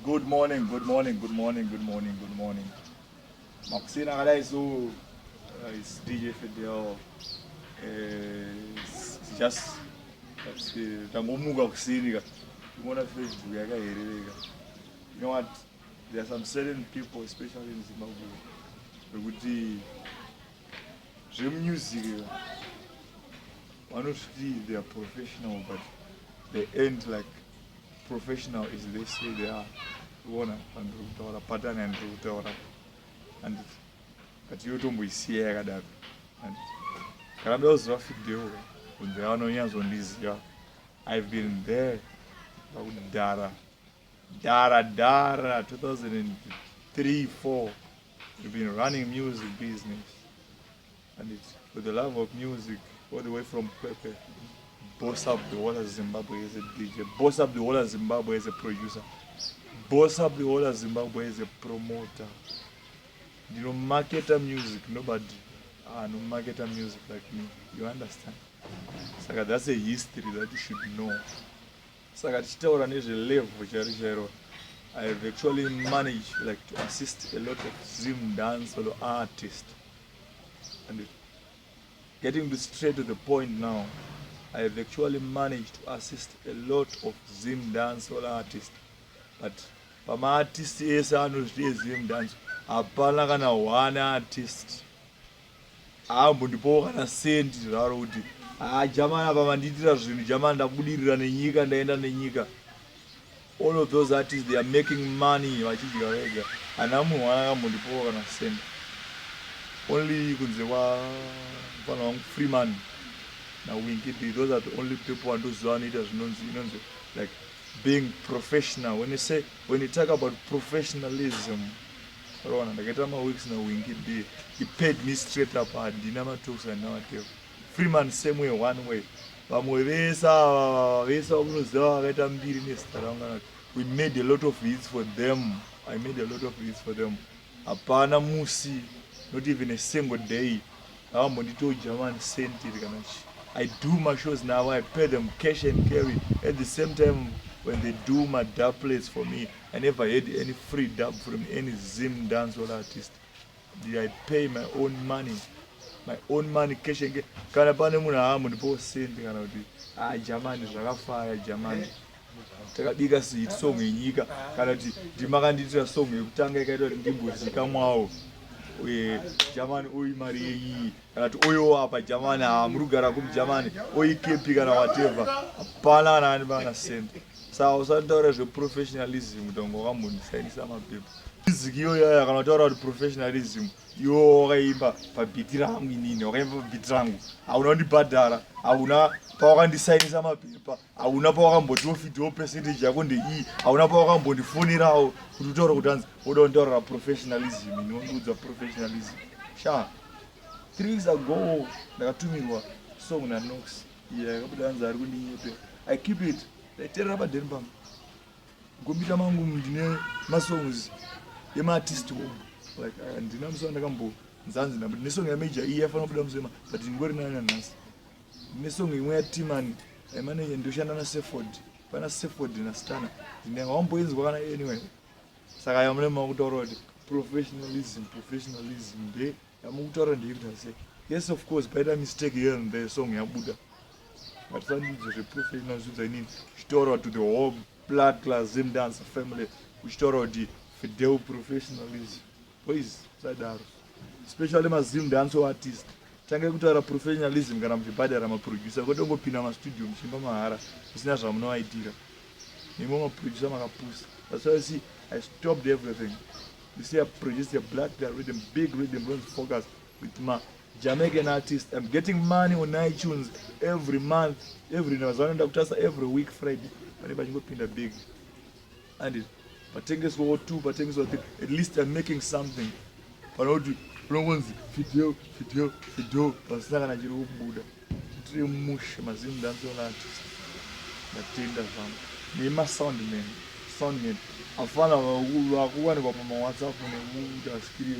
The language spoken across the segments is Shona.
Good morning, good morning, good morning, good morning, good morning. Makuseni akadai so it's DJ Fidel. It's just tangomuka kuseni ka. Tinoona Facebook yakaherereka. You know what? There are some certain people, especially in Zimbabwe, vekuti zvemusic vanozviti they are professional, but they end like professional as they say they are. Uona pandiri kutaura patani yandiri kutaura, handiti? But yotomboisiya yakadaro, handiti? Kana muda kuziva Fidel, kunze vanonyatsondiziva. I've been there pakudhara dhara dhara, 2003 4. We've been running music business and it's for the love of music, all the way from Kwekwe. Boss up the whole of Zimbabwe as a DJ, boss up the whole of Zimbabwe as a producer, boss up the whole of Zimbabwe as a promoter. Ndinomarketa music. Nobody anomarketa music like me, you understand? Saka that's a history that you should know. Saka tichitaura nezvelevel chairo chairo, I have actually managed like to assist a lot of Zim dancehall artist. And getting to straight to the point now, I have actually managed to assist a lot of Zim dancehall artist, but pamaartist ese anozviti eZim dance, hapana kana one artist haambondipowo kana sendi zvaro kuti, "Ha, jamani, apa mandiitira zvinhu, jamani, ndabudirira nenyika, ndaenda nenyika." All of those artists, they are making money vachidya vega. Hana munhu akambondipowo kana sendi, only kunze kwamufana wangu Freeman naWinky D. Those are the only people vandoziva vanoita zvinonzi inonzi like being professional. When you say, when you talk about professionalism, ukaona ndakaita maweeks naWinky D, he paid me straight up. Handina matalks, handina whatever. Freeman, same way, one way. Vamwe vese ava vese vamunoziva vakaita mbiri nezita rangu, kana we made a lot of hits for them, I made a lot of hits for them, hapana musi, not even a single day, avambonditiwo german sentiri kana chi. I do my shows now, I pay them cash and carry. At the same time, when they do my dub plates for me, I never had any free dub from any Zim dancehall artist. I pay my own money, my own money, cash and carry. Kana pane munhu aambondipowo sendi kana kuti, "Ah, jamani, zvakafaya, jamani, takabika hit song yenyika," kana kuti, "Ndimakandiitira song yekutanga yakaita kuti ndimbozikamwawo, uye jamani, oyi mari yeyiyi," kana kuti, "Oyo apa, jamani, ha, muri kugara kumujamani, oyi kepi," kana whatever, hapana kana andipana sendi. Saka usanditaura zveprofessionalism kuti wange wakambondisainisa mapepa. Music iyoyo, kana utaura kuti professionalism, iwo wakaimba pabeat rangu, inini wakaimba pabeat rangu, hauna kundibhadhara, hauna pawakandisainisa mapepa, hauna pawakamboti percentage yako ndeiyi, hauna pawakambondifonerawo kuti utaura kuti hanzi woda kunditaurira professionalism. Ini wandiudza professionalism sha. 3 weeks ago ndakatumirwa song naNox iya yakabuda, hanzi ari kundinyepera. I keep it, ndaiterera padheni pangu. Mukombiyuta mangu ndine masongs emaartist wo, like handina musi wandakambonzanzi ndine song yaMajor iyi yafanira kubuda musi wema, but ndingori nayo nanhasi. Ndine song imwe yaTimani aimaneja, ndoshanda naSeford, pana Seford naStana, ndine wamboinzwa kana. Anyway, saka yamune makutaura kuti professionalism, professionalism nde yamukutaura ndeyekuita sei? Yes, of course paita mistake here and there, song yabuda, ngatisandidzo zveprofessionalism dzainini uchitaura to the whole blood class Zim dance family, uchitaura kuti Fidel professionalism. Boys, usadaro, especially maZim dance artist. Tangai kutaura professionalism kana muchibhadhara maproducer, kwete kungopinda mastudio muchiimba mahara zvisina zvamunovaitira. Nemo maproducer makapusa. That's why you see I stopped everything. You see, I produced a black rhythm, big rhythm runs Focus with my Jamaican artist. I'm getting money on iTunes every month, every mazuva kutasa, every week Friday pane pachingopinda big, and patengeswawo two, patengeswa three. At least I'm making something. Panoti unongonzi Fidel, Fidel, Fidel, pasina kana chiri kubuda. Tiri mushe, maZim dancehall artist. Ndatenda zvangu. Nemasoundman, soundman afana vakuwanikwa pamawhatsapp nekuita skiri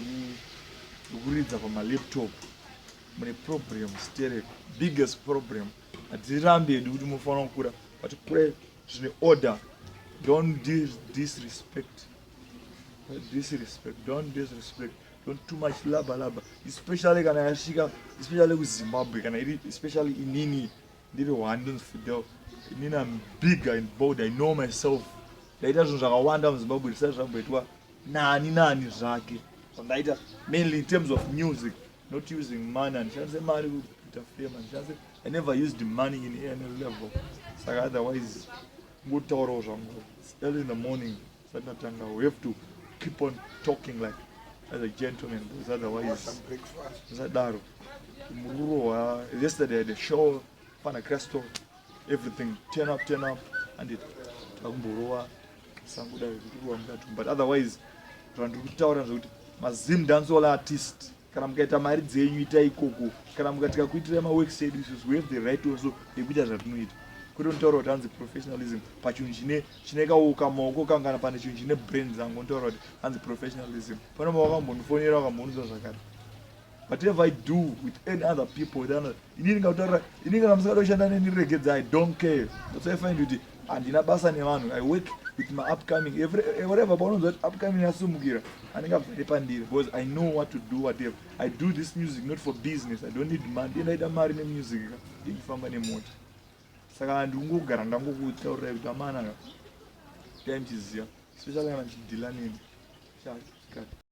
yekuridza pamalaptop, mune problem sterek, biggest problem. Hatirambi hedu kuti mufanira kukura, but kurai zvine order. Don't disrespect, disrespect, don't disrespect, don't too much laba laba, especially kana yasvika, especially kuZimbabwe, kana iri especially inini ndiri one, ndonzi Fidel. Inini am bigger and bold. I know myself. Ndaita zvinhu zvakawanda muZimbabwe zvisati zvamboitwa nani nani zvake. Zvandaita mainly in terms of music, not using money. Handishandise mari kuita fame. Handishandise, I never used money in any level. Saka otherwise ngotaurawo zvangu. It's early in the morning, sati ndatanga. We have to keep on talking like as a gentleman, because otherwise musadaro mururohwa. Yesterday I had a show pana Cresto, everything turn up, turn up, and takumborova sanguda kutirova mukati. But otherwise zvandiri kutaura zvekuti maZim dancehall artist, kana mukaita mari dzenyu, itai ikoko. Kana mukatika kuitirai maworks edu isusu, we have the right also yekuita zvatinoita, kwete unotaura kuti hanzi professionalism pachinhu chine chine kauka maoko kangana, pane chinhu chine brand dzangu. Unotaura kuti hanzi professionalism pane mawakambondifonera, wakambondiudza zvakati. Whatever I do with any other people, with another, inini ngakutaurira inini, kana musingada kushanda neni, regedza. I don't care. That's why I find kuti handina basa nevanhu. I work with my upcoming every, whatever. Paunonzwa kuti upcoming yasumukira, handingabvere pandiri because I know what to do. Whatever I do, this music not for business. I don't need money. Ndiye ndaita mari nemusic ka, ndichifamba nemota. Saka ndikungogara ndangokutaurirai kuti amana, dai muchiziva, especially kana muchidhila neni.